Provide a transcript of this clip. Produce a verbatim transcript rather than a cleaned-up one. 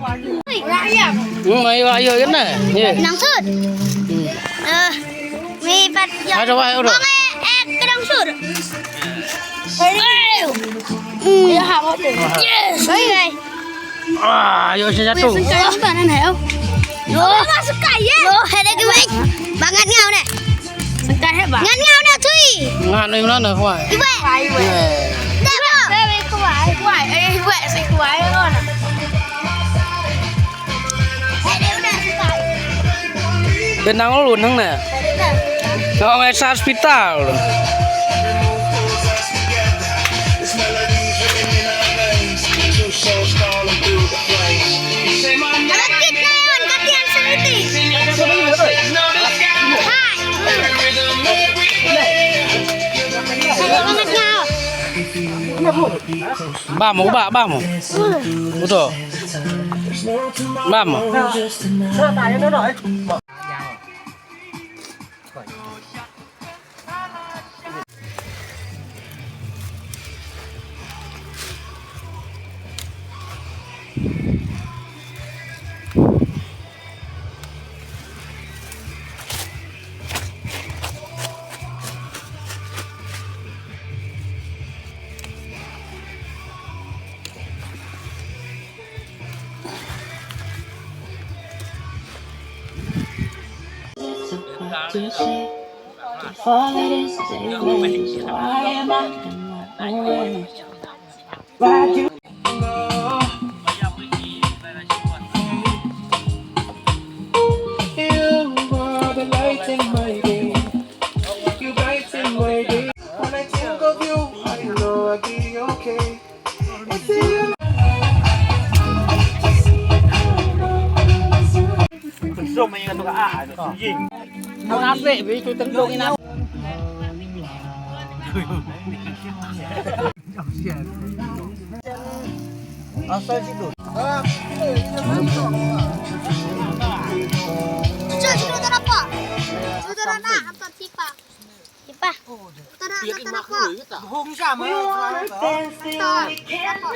Hmm, ayo, ayo, kena. Ye. Nang sud. Hmm. Eh, mi pat ya. Ada wai, ada. Bang, eh, eh, kedang sud. Ayo. Hmm. Ya, ha, betul. Yes. Bye, bye. Ah, ayo, saya jatuh. Wih, sengkai apa, Nan, ayo? Yo, masuk kaya. Yo, ada ke, weh. Bangat ngau, deh. Sengkai hebat. Ngan ngau na tui. Ngan ni mana kuai? Iwek. Iwek. Dah, bro. Iwek kuai. Kuai. Eh, iwek si kuai, kan? Benang lu nang na. Kau ngai sa hospital. Ada kit na yon, katian sendiri. Hai. Ada banget ngau. Ba mo, ba, ba mo. Uto. Ba mo. You are the light in my day. You brighten my day. When I think of you, I know I'll be okay. It's you. Zoom, ingat tu ka, ah, zoom. Ang apik, be, itu tendung ina. Asal situ. Situ, situ tak apa. Situ tak nak, apa, sipa. Sipa. Tak nak, tak apa. Bohong sama. Tak, tak apa.